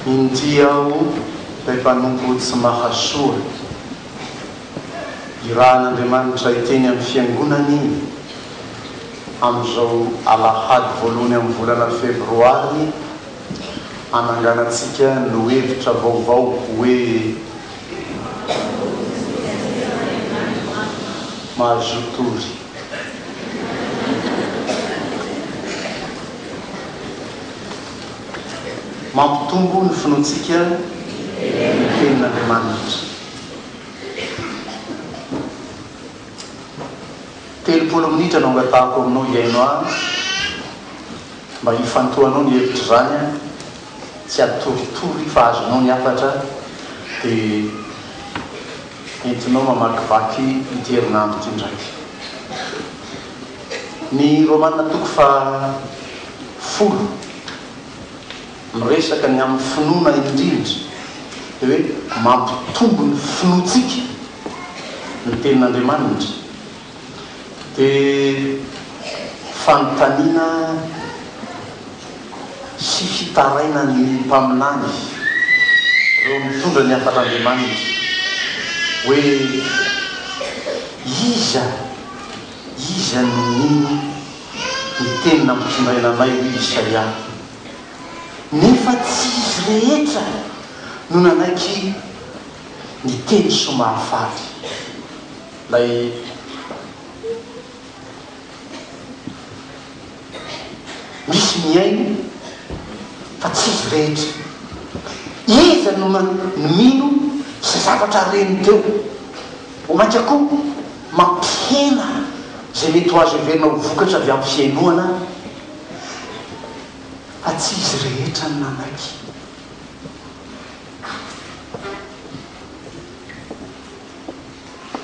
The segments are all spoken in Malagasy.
Inty aho, ilay mpanompo tsy mahasoa. Irahan'Andriamanitra hiteny amin'ny Fiangonany amin'izao alahady voalohany amin'ny volana febroary hananganantsika no hevitra vaovao hoe Mazotory. Mampitombo ny finoantsika ny Tenin'Andriamanitra. 30 minitra no angatahako aminao hihaino ahy mba hifantohanao ny hevitr'izany an, tsy atoritory fa azonao ny hafatra dia entinao mamakivaky ity herinandro ity indraiky. Ny Romana toko faha folo miresaka ny amin'ny finoana indrindra, dia hoe mampitombo ny finoantsika ny tenin'Andriamanitra, dia fanontaniana sy fitarainan'ny mpaminany, ireo mitondra ny hafatr'Andriamanitra, hoe iza Iza no nino ny teny nampitondraina anay, hoy Isaia? Nefa tsy izy rehetra no nanaiky ny teny soa mahafaly. Ilay Misy mihaino fa tsy izy rehetra. Iza no mino izay zavatra reny teo? Vao mainka koa mampihena izay mety ho azo heverina ho vokatra avy amin'ny fihainoana fa tsy izy rehetra no nanaiky.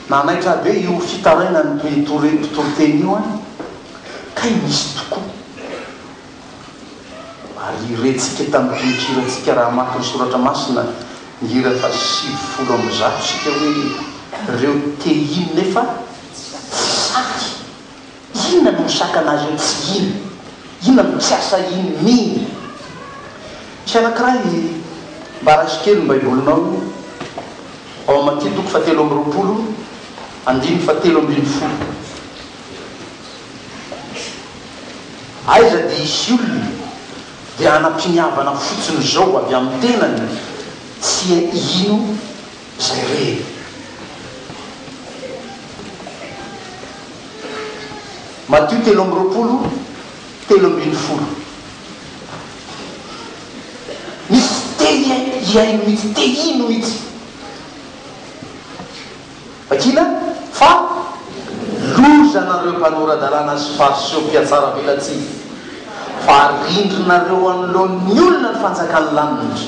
Nanaitra be io fitarainan'ny mpitoriteny io an! Kay misy tokoa! Ary rentsika tamin'ny tononkirantsika raha hamaky ny soratra masina ny hira faha 190 isika hoe reo te hino nefa tsy sahy. Inona no misakana azy eo tsy hino? Inona no tsy asahiany mino? Misy anankiray mba raiso kely ny baibolinao ao amin'ny Matio toko faha 23 andininy faha 13. Aiza dia hisy olona dia hanam-piniavana fotsiny izao avy amin'ny tenany tsy hino izay reny. Matio 23, 13. Misy te hihaino mihitsy, te hino mihitsy. Vakina fa loza nareo mpanora-dalàna sy fariseo mpihatsaravelatsihy, fa arindrinareo anoloan'ny olona ny fanjakan'ny lanitra.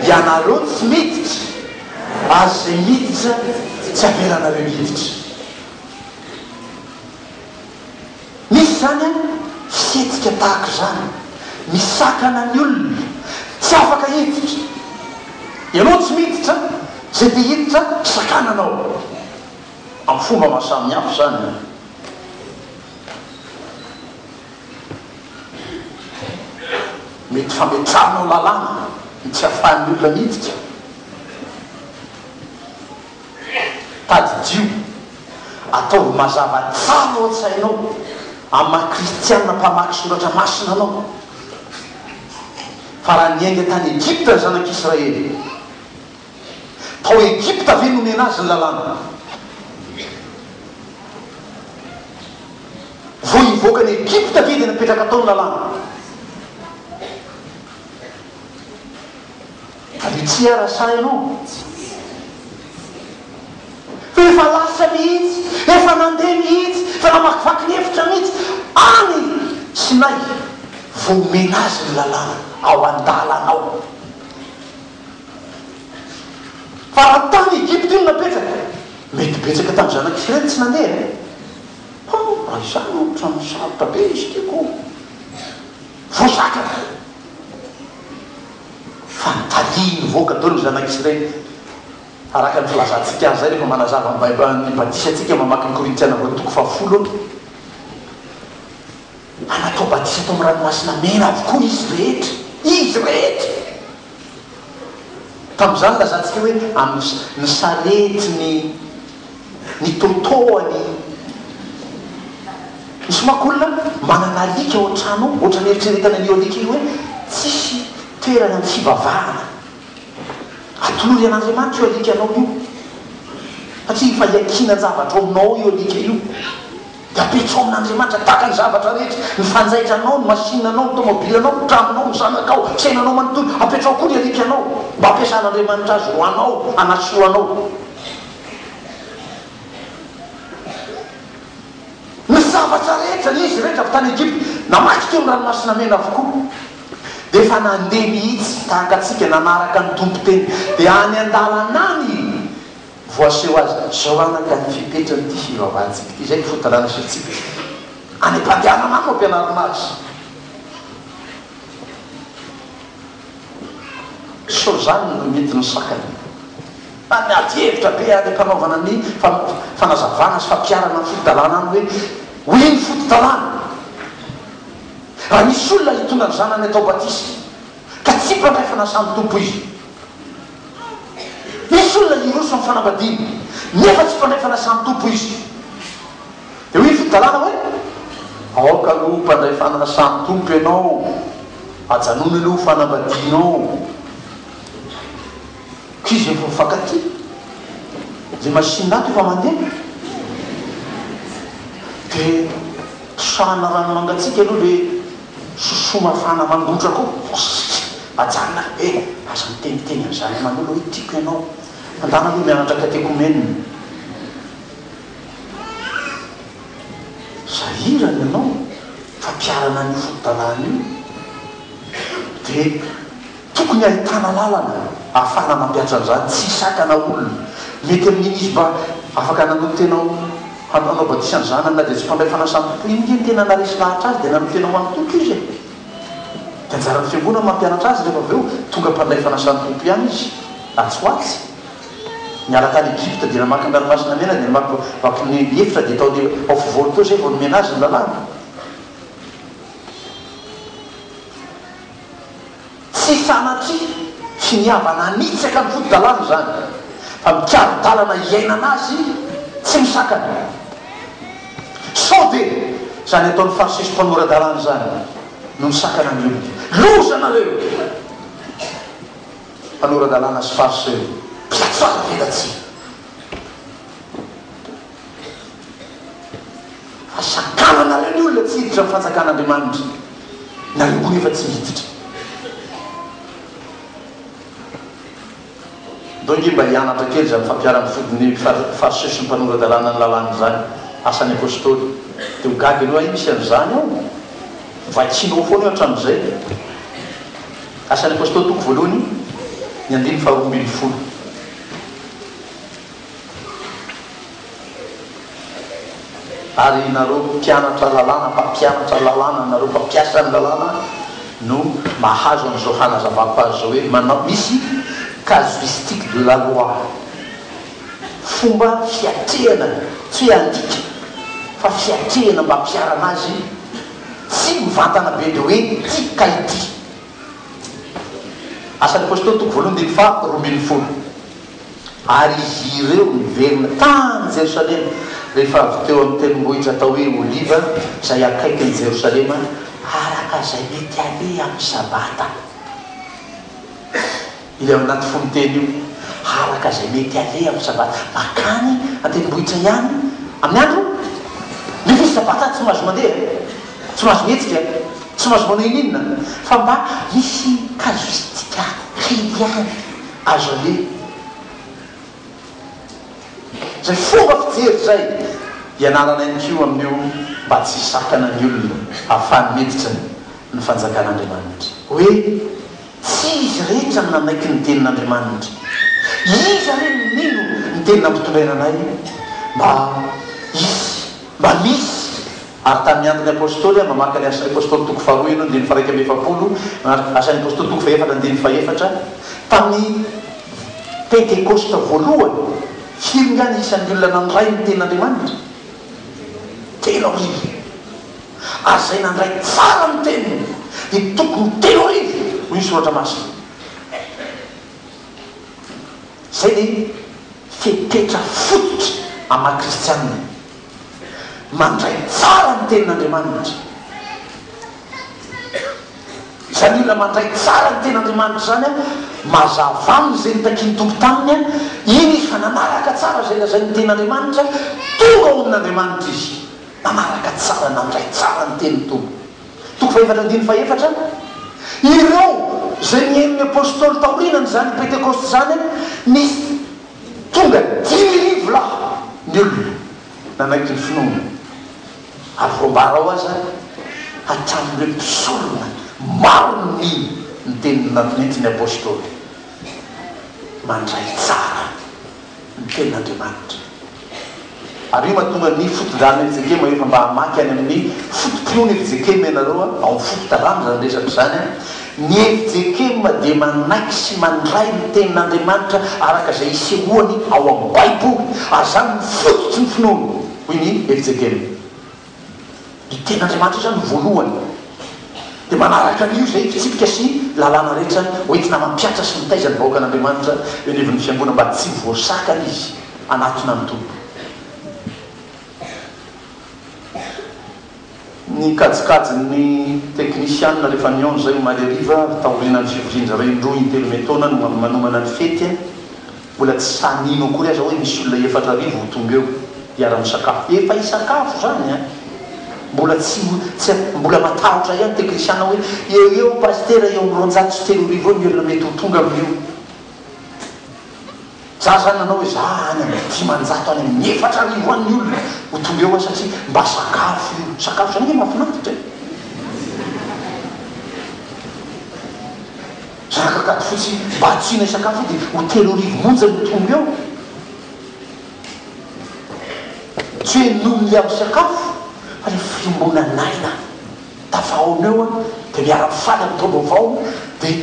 Ianareo tsy miditra, ary izay miditra tsy avelanareo hiditra. Misy izany an, fihetsika tahaka izany, misakana ny olona, tsy afaka hiditra. Ianao tsy miditra, izay te hiditra sakananao. Amin'ny fomba mahasamihafa izany an. Mety fametrahanao lalàna ny tsy ahafahan'ny olona miditra. Tadidio, ataovy mazava tsara ao an-tsainao amin'ny maha kristiana mpamaky soratra masina anao, fa raha niainga tany Egypta ny zanak'Israely, tao Egypta ve nomena azy ny lalàna? Vao hivoaka an'i Egypta ve dia napetraka tao ny lalàna? Ary tsia raha sahy ianao. Fa efa lasa mihitsy, efa nandeha mihitsy, efa namakivaky ny efitra mihitsy any Sinay vao omena azy ny lalàna ao an-dalana ao. Fa raha tany Egypta io no napetraka, mety betsaka tamin'ny zanak'Israely tsy nandeha e. Hum, raha izany ohatran'ny sarotra be izy ity ko. Voasakana. Fa ny tarihy nivoaka teo ny zanak'Israely, araka ny filazantsika azy izay rehefa manazava ny Baiboly, ny batisa antsika mamaky ny Korintiana voalohany toko fahafolo, fa natao batisa tao amin'ny ranomasina mena avokoa izy rehetra, izy rehetra. Tamin'izany nilazantsika hoe amin'ny ny sarety, ny ny tôtôany. Misy manko olona manana alika ao an-trano ao, ohatran'ny eritreretana an'io alika io hoe tsisy toerana ny fivavahana. Atolory an'Andriamanitra io alikanao io, satria efa iankinan-javatra ao aminao ao io alika io. Dia apetraho amin'Andriamanitra tahaka ny zavatra rehetra, ny fanjaitranao, ny machine-nao, ny tomobilanao, ny tranonao, ny zanakao, ny fiainanao manontolo. Apetraho koa ny alikanao mba hampiasan'Andriamanitra azy ho anao, hanasoa anao. Ny zavatra rehetra, izy rehetra avy tany Egypta, namaky teo amin'ny Ranomasina Mena avokoa. Dia efa nandeha mihitsy tahaka antsika, nanaraka ny Tompo teny. Dia any an-dalana any, voaseho azy, izao anaka ny fipetran'ity fivavahantsika ity, izay ny foto-dalàna sy fitsipika. Any am-pandehanana any no ampianarina azy. Sao izany no mety ny sakana. Any ady hevitra be any am-panaovana ny fanazavana sy fampiharana ny foto-dalàna any hoe, hoy ny foto-dalàna, raha misy olona hitondra ny zanany atao batisa ka tsy mpandray fanasan'ny Tompo izy, misy olona hiroso amin'ny fanambadiana nefa tsy mpandray fanasan'ny Tompo izy, dia hoy ny foto-dalàna hoe, aoka aloha ho mpandray fanasan'ny Tompo ianao, ajanony aloha ny fanambadianao. K'izy efa mifankatia, le machine ato efa mandeha, de tosahana rano mangatsiaka aloha le sosoa mafana mangotraka ao, ajanona eh, aza miteniteny an'izany aman'olona hoe tiako ianao, mandàna aloha mianatra katekomena. Sahirana ianao fampiharana an'io foto-dalàna io, de. Tokony ahitana lalana ahafahana mampihatra an'izany, tsy hisakana olona. Mety amin'iny izy mba afaka nanolo-tena ho hanao batisa ny zanany na dia tsy mpandray fanasan'ny Tompo. Iny nge no tena naharesy lahatra azy dia nanolo-tena ho an'ny Tompo izy e! Dia anjaran'ny fiangonana mampianatra azy rehefa avy eo tonga mpandray fanasan'ny Tompo ihany izy atsy ho atsy. Niala tany Egypta dia namaky ny ranomasina mena dia namakivaky ny efitra dia tao afovoany teo izay vao nomena azy ny lalàna. Tsy sanatria finiavana hanitsaka ny foto-dalàna izany, fa mikaro-dalana hiainana azy tsy misakana. Sao dia izany ataon'ny Fariseo sy mpanora-dalàna izany no misakana ny olona? Loza nareo! Mpanora-dalàna sy Fariseo, mpihatsara velatsihy! Fa sakananareo ny olona tsy hiditra ny fanjakan'Andriamanitra, nareo koa nefa tsy hiditra. Ndao nge mba hianatra kely izany fampiharan'ny fodin'ny Fariseo sy ny mpanora-dalàna ny lalàna izany, Asan'ny Apostoly. Dia ho gaga ianao, hay misy an'izany ao? Vakinao foana io hatramin'izay. Asan'ny Apostoly toko voalohany, ny andininy faharoa ambinifolo. Ary nareo mpianatra lalàna, mpampianatra lalàna, nareo mpampiasa ny lalàna no mahazo an'izao hanazavako azy izao hoe manao, misy casuistique de la loi, fomba fiatrehana, tsy hoe andika fa fiatrehana mba hampiharana azy, tsy mivantana be dia hoe ity ka ity. Asan'ny Apostoly toko voalohany andininy faha 12. Ary izy ireo niverina tany Jerosalema rehefa avy teo amin'ny tendrombohitra atao hoe Oliva, izay akaikin'i Jerosalema, araka izay mety aleha amin'ny Sabata. Ilay ao anaty fononteny io, araka izay mety aleha amin'ny Sabata. Mankany an-tendrombohitra ihany amin'ny andro, nefa izy Sabata tsy mahazo mandeha, tsy mahazo mihetsika, tsy mahazo manao ininona, fa mba misy casuistique kely ihany. Azo aleha. Izay fomba fijery izay ianarana ihany koa amin'io mba tsy hisakana ny olona hahafahany miditra ny fanjakan'Andriamanitra. Hoe tsy izy rehetra no nanaiky ny tenin'Andriamanitra. Iza re no nino ny teny nampitondraina anay mba hisy, mba misy Ary tamin'ny andron'ny Apostoly, mamaky ny Asan'ny Apostoly toko faharoa ianao, andininy faha-41, Asan'ny Apostoly toko fahefatra, andininy fahefatra, tamin'ny Pentekosta voalohany, firy nga ny isan'ny olona nandray ny tenin'Andriamanitra? 3000. Ary izay nandray tsara ny teniny dia tokony 3000, hoy ny Soratra Masina. Izay le fepetra fototra amin'ny maha kristianina. Mandray tsara ny tenin'Andriamanitra. Izany olona mandray tsara ny tenin'Andriamanitra izany an, mazava aminy izay notakian'ny Tompo taminy an, iny izy fa nanaraka tsara izay lazain'ny tenin'Andriamanitra, tonga ao amin'Andriamanitra izy. Nanaraka tsara, nandray tsara ny tenin'ny Tompo. Toko fahefatra andininy fahefatra, Ireo izay nihaino ny Apostoly taorianan'izany Pentekosta izany, nisy tonga 5000 lahy ny olona nanaiky ny finoana, ary voambara ao aza hatramin'ireo mpisorona maro no nino ny teny nentin'ny Apostoly. Mandray tsara. ny tenin'Andriamanitra. Ary io mahatonga ny foto-drano fjkm efa mba hamaky any amin'ny foto-pinoana fjkm ianareo a, ao amin'ny foto-drano izany resaka izany a, ny fjkm dia manaiky sy mandray ny tenin'Andriamanitra araka izay isehoany ao amin'ny baiboly, ary izany no fototry ny finoana, hoy ny fjkm. Ny tenin'Andriamanitra io izany no voalohany. Dia manaraka an'io izay fitsipika sy lalàna rehetra hoentina mampiatra sy mitaiza ny vahoakan'Andriamanitra eo anivon'ny fiangonana mba tsy ho voasakana izy hanatona ny Tompo. Ny kajikajin'ny teknisianina rehefa nihaona izay omaly hariva taorianan'ny fivorian-dry zareo indroa intelo miantaona no manomana ny fety. Mbola tsy sahy nino akory aza hoe misy olona 4000 ho tonga eo hiara-misakafo. Efa hisakafo izany an! Mbola tsy tsy mbola matahotra ihany teknisiana hoe eo eo pasitera eo amin'ny 3200 eo ny olona mety ho tonga amin'io. Za zany nanao hoe za any amin'ny 500 any amin'ny 4000 any ny olona ho tonga eo satria mba sakafo io. Sakafo izany ange mahafinaritra e! Zanak'Ankadifotsy mba antsoina hisakafo dia ho 3000 monja no tonga eo. Tsy hoe noho ny amin'ny sakafo fa ilay fiombonan'aina. Tafahaona eo an, dia miara-mifaly amin'ny taom-baovao dia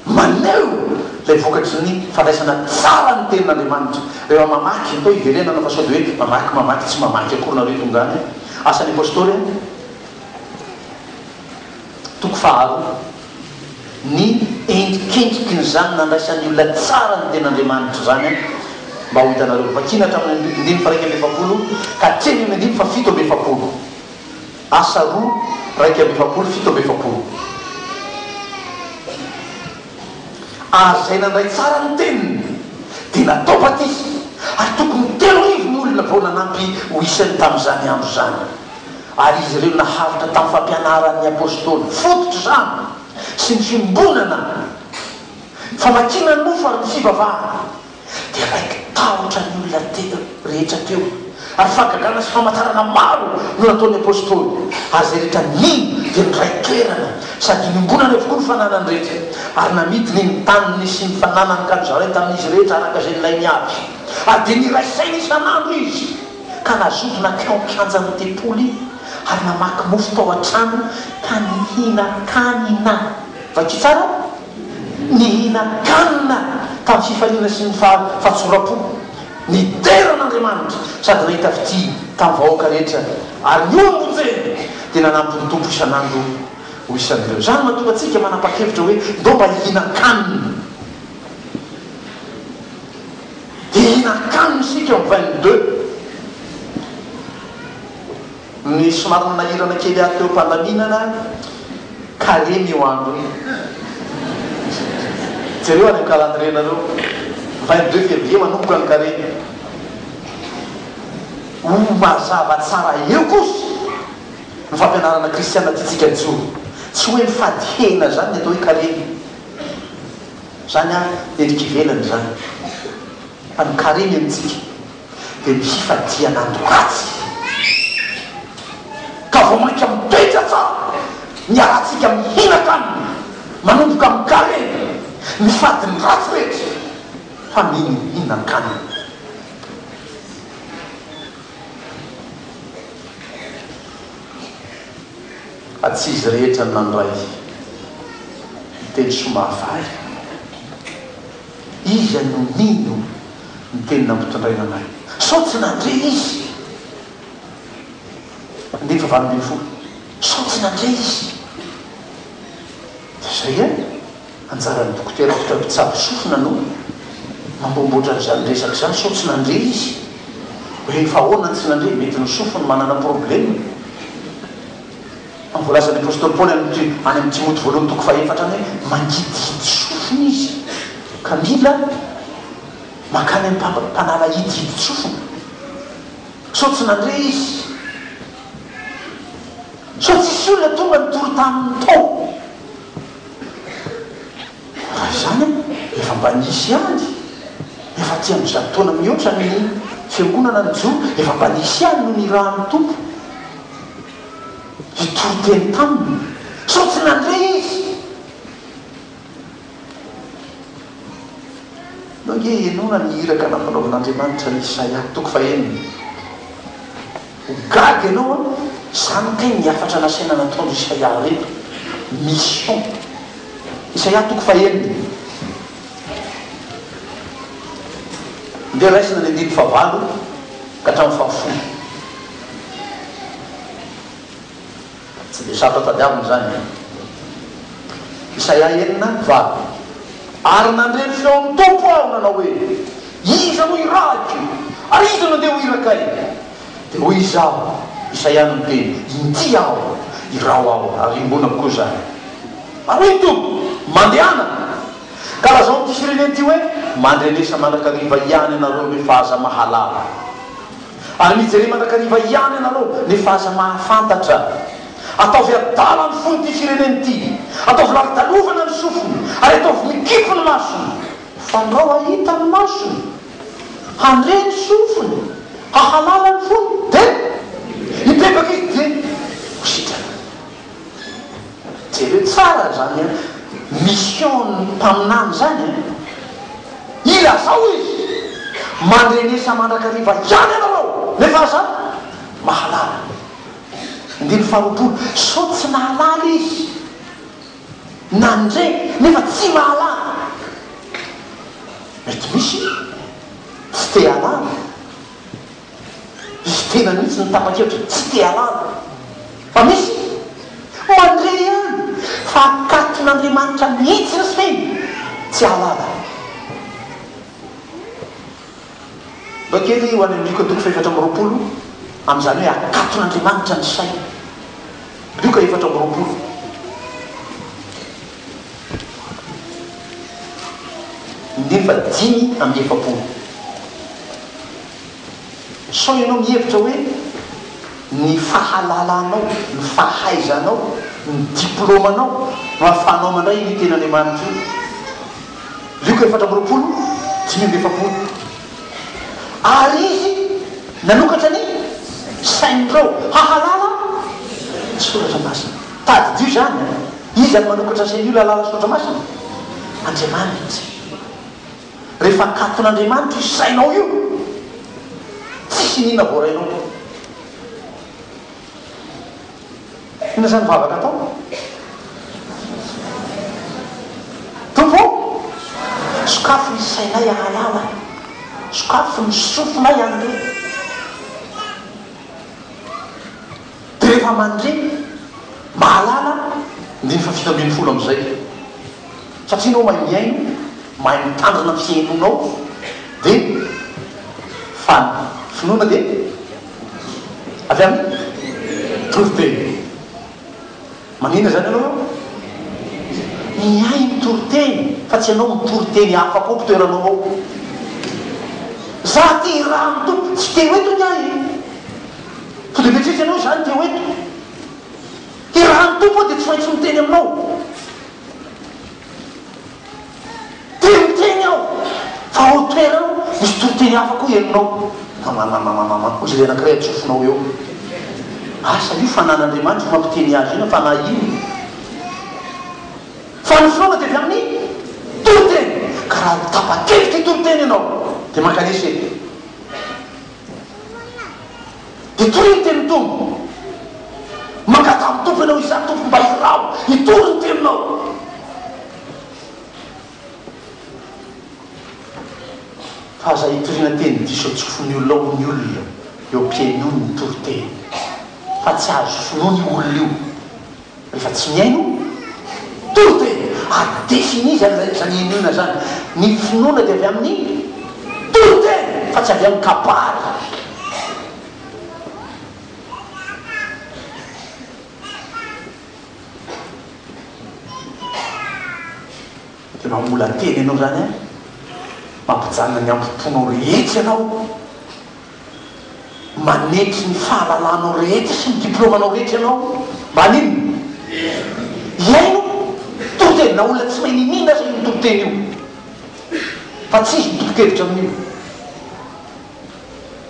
maneho ilay vokatry ny fandraisana tsara ny tenin'Andriamanitra. Rehefa mamaky, atao hiverenana fa sao dia hoe mamaky mamaky tsy mamaky akory nareo tonga any. Asan'ny Apostoly an. Toko faharoa, Ny endrikendrikin'izany nandraisan'ny olona tsara ny Tenin'Andriamanitra izany mba ho hitanareo. Vakina hatramin'ny andininy faha-41 ka hatreny amin'ny andininy faha-47. Asa 2, 41, 47. Ary izay nandray tsara ny teniny dia natao batisa, ary tokony ho 3000 ny olona vao nanampy ho isany tamin'izany andro izany. Ary izy ireo naharitra tamin'ny fampianaran'ny Apostoly, fototr'izany, sy ny fiombonana, ny famakiana ny mofo ary ny fivavahana, dia raiki-tahotra ny olona teo rehetra teo. Ary fahagagana sy famantarana maro no nataon'ny Apostoly, ary izay rehetra nino dia niray toerana, sady niombonany avokoa ny fananany rehetra, ary namidiny ny taniny sy ny fananany ka nozarainy tamin'izy rehetra araka izay nilainy avy. Ary dia niray saina isan'andro izy. ka nazoto nankao an-kianjan'ny tempoly ary namaky mofo tao an-trano ka nihinan-kanina. Vakio tsara, nihinan-kanina tamin'ny fifaliana sy ny fahatsoram-po, nidera an'Andriamanitra sady nahita fitia tamin'ny vahoaka rehetra, ary ny olom-bonjeny dia nanampy ny Tompo isan'andro ho isan'ireo. Izany no mahatonga antsika manapa-kevitra hoe ndao mba hihinan-kanina. Dia hihinan-kanina isika amin'ny 22. Ny somary nanahirana kely ahy teo am-pandaminana, karemy io andro io. Jereo any amin'ny calendrier-nareo, 22 février manomboka ny karemy. Ho mazava tsara eo kosa ny fampianarana kristiana tiantsika hajoro. Tsy hoe mifady hena izany ny atao hoe karemy. Izany ary endrika ivelany izany. Fa ny karemy amintsika dia ny fifadiana ny ratsy. Ka vao mainka mitoetra tsara ny harantsika mihinan-kanina manomboka amin'ny karemy, mifady ny ratsy rehetra fa mino mihinan-kanina. Fa tsy izy rehetra no nandray ny teny soa mahafaly. Iza no nino ny teny nampitondraina anay? Sao tsy nandre izy? Andininy fahavalo ambin'ny folo. Sao tsy nandre izy? Dia izay e! Anjaran'ny dokotera mpitsabo sofina no mamboamboatra an'izany resaka izany sao tsy nandre izy. Hoe fa ahoana no tsy nandre? Mety ny sofiny manana problème. Fa ny voalazan'ny apostoly Paoly any any amin'ny Timoty voalohany toko fahefatra any hoe mangidihidy sofina izy ka mila mankany amin'ny mpanala hidihidin-tsofina. Sao tsy nandre izy. Sao tsisy olona tonga nitory taminy tao. Raha izany an, efa mba nisy ihany, efa aty amin'izato taona mihoatra ny fiangonana nijoro, efa mba nisy ihany no nirahan'ny Tompo hitory teny taminy. Sao tsy nandre izy? Ndao ange henoina ny iraka nampanaovin'Andriamanitra an'i Isaia, toko fahenina. Ho gaga ianao an! Izany kay ny hafatra nasaina nataon'i Isaia ireto. Mission. Isaia toko fahenina. Ndeha raisina ny andininy fahavalo ka hatramin'ny fahafolo. Tsy dia sarotra tadiavina izany e. Isaia 6, 8, Ary nandre ny feon'ny Tompo aho nanao hoe, Iza no hirahiko? Ary iza no handeha ho irakay? Dia hoy izaho, Isaia no niteny, Inty aho, iraho aho, ary iombonako koa izany. Ary hoy ny Tompo, Mandehana, ka lazao amin'ity firenena ity hoe, Mandrenesa mandrakariva ihany ianareo nefa aza mahalala. Ary mijere mandrakariva ihany ianareo, nefa aza mahafantatra. Ataovy adala ny fon'ity firenena ity, ataovy lalodalovana ny sofiny, ary ataovy mikipy ny masony, fandrao hahita ny masony, handre ny sofiny, hahalala ny fony, dia hibebaka izy, dia ho sitrana. Jereo tsara izany mission ny mpaminany izany an! Ilazao izy, mandrenesa mandrakariva ihany ianareo, nefa aza mahalala. Andininy faharoapolo, sao tsy nahalala izy, nandre nefa tsy mahalala. Mety misy tsy te hahalala. Izy tena mihitsy no tapa-kevitra tsy te halala. Fa misy mandre ihany fa akaton'Andriamanitra mihitsy ny sainy tsy hahalala. Mba kely ho any amin'ny Lioka toko fahefatra amby 20 amin'izany hoe akaton'Andriamanitra ny saina. Lioka 24. Nefa 45. Sao ianao mihevitra hoe ny fahalalanao, ny fahaizanao, ny diplaomanao no ahafahanao mandray io Tenin'Andriamanitra io. Lioka 24, 45. Ary Izy nanokatra ny sain'ireo hahalala ny Soratra Masina. Tadidio izany an! Iza no manokatra sain'io hahalala ny Soratra Masina? Andriamanitra. Rehefa akaton'Andriamanitra io sainao io, tsisy iniana voarainao. Inona izany vavaka atao? Tompo ô, sokafy ny sainay hahalala, sokafy ny sofinay handre. Dia rehefa mandre, mahalala, andininy faha 17 amin'izay. Satria ianao mahay mihaino, mahay mitandrina ny fihainoanao, dia fa ny finoana dia avy amin'ny toriteny. Maninona izany ianao eo? Mihaino toriteny, fa tsy ianao mitory teny hafa koa mpitoeranao ao. Za te hirahan'ny Tompo, tsy te ho eto ny ahy e. To dia mieritreritra ianao izany te ho eto. Hirahan'ny Tompo aho dia tsy maintsy miteny aminao. Te miteny aho fa ao toerana misy toriteny hafa koa henonao. Mamamamamamama hoy ilay anankiray atsofinao eo. Asa io fanan'Andriamanitra io mampiteny azy io na fanahy inona. Fa ny finoana dia avy amin'ny toriteny. Ka raha tapa-kevitra hitoriteny ianao dia mankanesa eto. Dia torio ny tenin'ny Tompo. Mangataha amin'ny Tompo ianao, Izaho Tompo mba iraho hitory ny teninao. Fa aza itoriana teny diso an-tsofin'ny olona ao ny olona eo am-pihainoany ny toriteny. Fa tsy azo finoana io olona io rehefa tsy mihaino toriteny. Ary défini zany zany inoana zany. Ny finoana dia avy amin'ny toriteny fa tsy avy amin'ny kabary. Dia mamola tena ianao izany an, mampijanona ny ambom-ponao rehetra ianao, manetry ny fahalalanao rehetra sy ny diplaomanao rehetra ianao, mba haninona? Hihaino toriteny, na olona tsy mahay niniana aza io mitoriteny io, fa tsy izy no tompon-kevitra amin'io.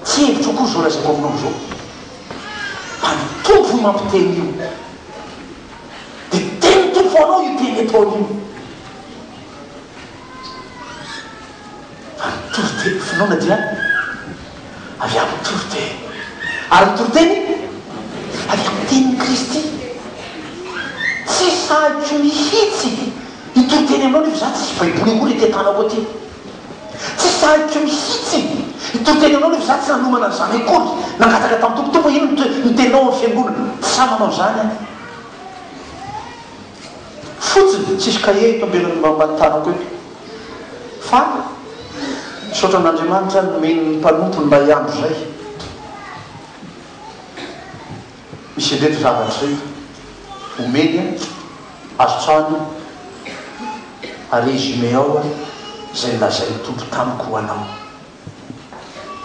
Tsy hevitro akory izao lazaiko aminao izao, fa ny Tompo no mampiteny io. Dia tenin'ny Tompo ho anao io teny ataony io. Fa ny toriteny finoana dia avy amin'ny toriteny. Ary ny toriteny avy amin'ny tenin'i Kristy. Tsy sahiko mihitsy hitory teny aminao nefa izaho tsisy baiboly akory ety an-tanako aty. Tsy sahiko mihitsy hitory teny aminao nefa izaho tsy nanomana an'izany akory. Nangataka tamin'ny Tompo, Tompo inona no teninao amin'ny fiangonana? Tsy sahy manao an'izany aho. Fotsiny, tsisy kahie eto ambelan'ny ambany tanako eto. Fa misaotra an'Andriamanitra nomeny ny mpanompony mba hiandro izay. Misy an'ireto zavatra ireto omeny an, azo tsahana a résumé ao a izay nolazain'ny Tompo tamiko ho anao.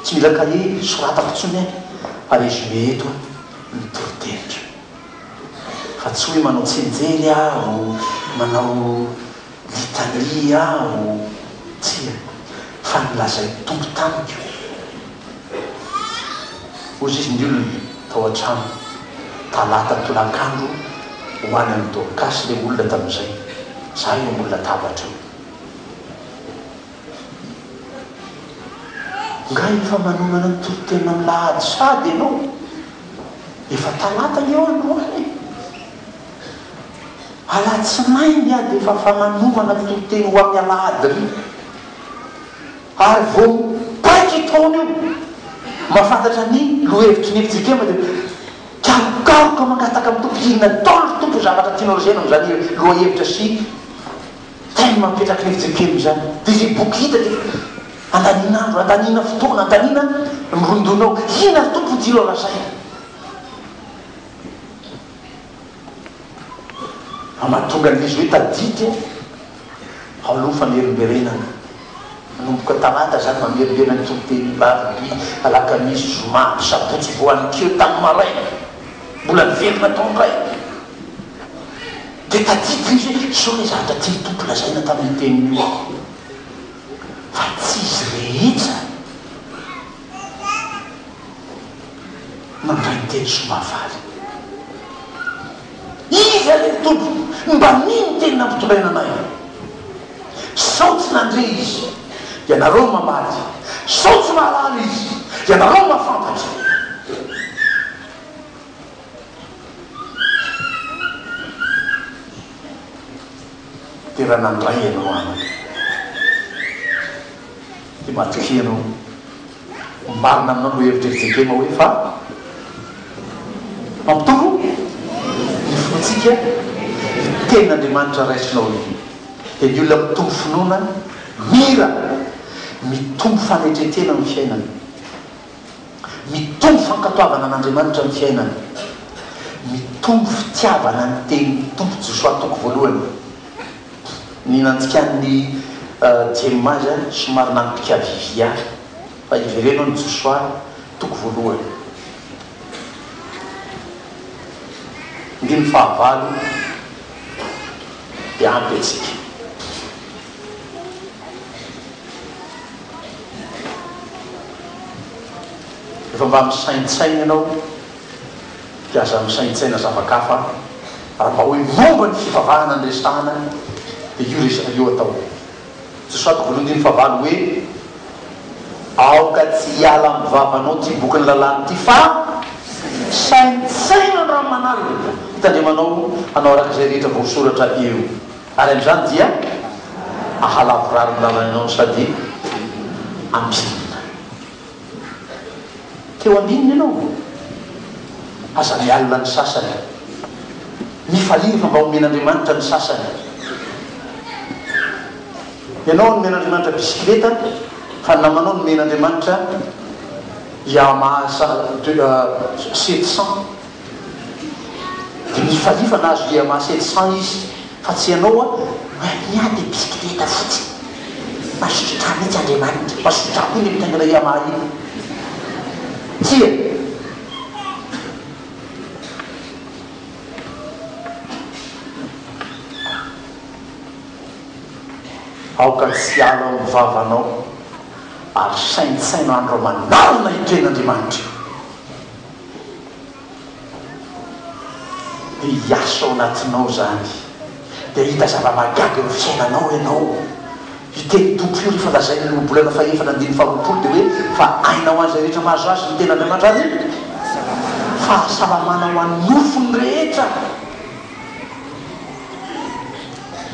Tsy mila cahier soratako intsony aho fa résumé eto a ny toriteniko. Fa tsy hoe manao tsianjery aho, manao litanie aho, tsia, fa ny lazain'ny Tompo tamiko. Hoy izy ny olona tao an-trano, talata tolakandro ho any amin'i Dorcas ilay olona tamin'izay, za eo ambony latabatra eo. Nga efa manomana ny toriteny amin'ny lahady sahady ianao? Efa talata io androany e! Alatsinainy aho dia efa fa manomana ny toriteny ho amin'ny alahady ry. Ary vao mipaika io taona io, mahafantatra ny lohahevitry ny fjkm dia mikarokaroka mangataka amin'ny Tompo inona daholo ry Tompo zavatra tianao lazaina amin'izany lohahevitra sy thème apetraky ny fjkm izany. Dia izay boky hita dia andaniana andro, andaniana fotoana, andaniana mirondona ao. Inona ry Tompo no tianao lazaina? Fa mahatonga an'izy hoe tadidy ao aloha famerimberenana. Manomboka talata zany mamerimberina ny toriteny alarobia, alakamisy, zoma, sabotsy vao aninkeo tamin'ny maraina. Mbola niverina tao indray. Dia tadidy izy hoe zao ilay zavatra tian'ny Tompo lazaina tamin'io teniny io. Fa tsy izy rehetra. Nandray ny teny soa mahafaly. Iza re ny Tompo no mba nino ny teny nampitondraina anay? Sao tsy nandre izy, ianareo no mamaly. Sao tsy mahalala izy, ianareo no mahafantatra. Dia raha nandray ianao anaka, dia matokia ianao. Marina aminao no hevitry ry Jekema hoe fa mampitombo ny finoantsika io tenin'Andriamanitra raisinao io. Dia ny olona mitombo finoana mira mitombo fanetren-tena amin'ny fiainana. Mitombo fankatoavana an'Andriamanitra amin'ny fiainana. Mitombo fitiavana ny tenin'ny Tompo Josoa toko voalohany. Ny nandikan'ny Jemima azy somary nanipika vivia fa ivereno ny Josoa toko voalohany. Andininy fahavalo dia ampy antsika. Rehefa mba misaintsaina ianao dia aza misaintsaina zava-kafa raha mba hoe momba ny fivavahana no resahana dia io resaka io atao. Josoa toko voalohany andininy fahavalo hoe, Aoka tsy hiala amin'ny vavanao ity bokin'ny lalàna ity fa saintsaino ny rano manalina hitandremanao hanao araka izay rehetra voasoratra eo. Ary amin'izany dia ahalavorary ny lalanao sady ambinina. Teo ambinina ianao? Aza mialona ny sasany. Mifalia rehefa mba omen'Andriamanitra ny sasany. Ianao nomen'Andriamanitra bisikileta fa ny namanao nomen'Andriamanitra Yamaha 700. Dia mifalia fa nahazo Yamaha 700 izy fa tsy ianao a, ny ahy dia bisikileta fotsiny. Mazototra mihitsy Andriamanitra. Mazototra koa ny mitaingina Yamaha iny. Tsia. Aoka tsy hiala ao amin'ny vavanao, ary saintsaino andro aman'alina io tenin'Andriamanitra io. Dia hiasa ao anatinao izany, dia hahita zava-mahagaga eo amin'ny fiainanao ianao. Io teny Tompo io rehefa lazainy ny ohabolana fahefatra andininy faharoapolo dia hoe fa aina ho an'izay rehetra mahazo azy ny tenin'Andriamanitra ary fahasalamana ho an'ny nofony rehetra.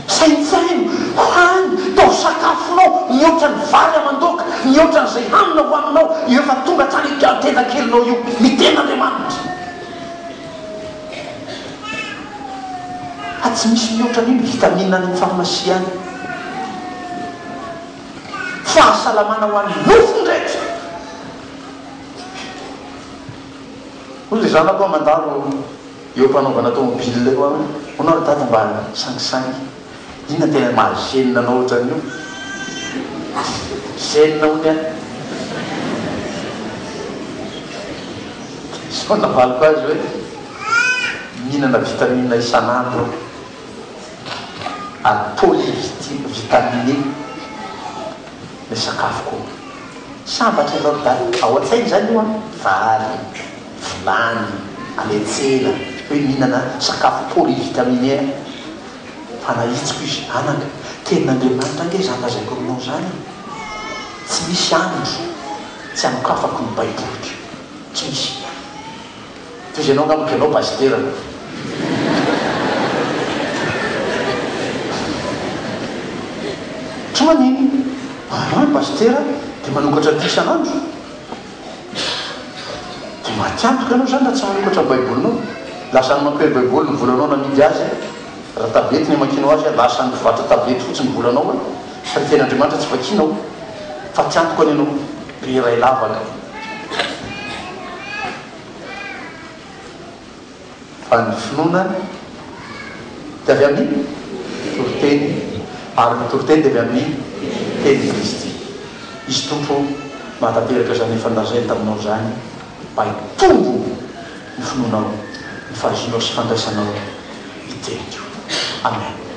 Saintsaino, hany, tao sakafonao mihoatra ny vary aman-daoka, mihoatra an'izay hanina hohaninao, io efa tonga hatrany an-tendakelinao io, ny tenin'Andriamanitra. Fa tsy misy mihoatra an'io ny vitamine any amin'ny pharmacie any. Fahasalamana ho an'ny nofony rehetra. Hoy ilay zanako aho mandalo eo am-panaovana tomobile eo aho hoe, hono ry dada mba sangisangy, inona tena maha gêne anao ohatran'io? Gêne hono aho. Izao navaliko azy hoe, mihinana vitamine isan'andro aho, ary polyvitaminé ny sakafoko. Sambatra ianao ry dada. Ao an-tsainy izany io an, vary, vilany, any an-tsena, hoe mihinana sakafo polyvitaminé aho. Fa nahitsiko izy, anaka, tenin'Andriamanitra ange izany lazaiko aminao izany e! Tsy misy andro tsy anokafako ny Baiboliko. Tsy misy. Toy izay ianao angamba ka ianao pasitera. Tsy maninona. Aa pasitera dia manokatra an'ity isan'andro? Dia maty antoka ianao izany raha tsy manokatra ny baibolinao. Lasa any mampiely baiboly ny volanao namidy azy a. Raha tablety ny amakianao azy a, lasa any mpivarotra tablety fotsiny ny volanao a. Fa ny tenin'Andriamanitra tsy vakianao. Faty antoka anie ianao. Be iray lavaka. Fa ny finoana dia avy amin'ny toriteny, ary ny toriteny dia avy amin'ny tenin'i Kristy. Izy Tompo mahatanteraka izany efa nolazainy taminao izany mba hitombo ny finoanao, ny fahazoanao sy fandraisanao ny teniko. Amen.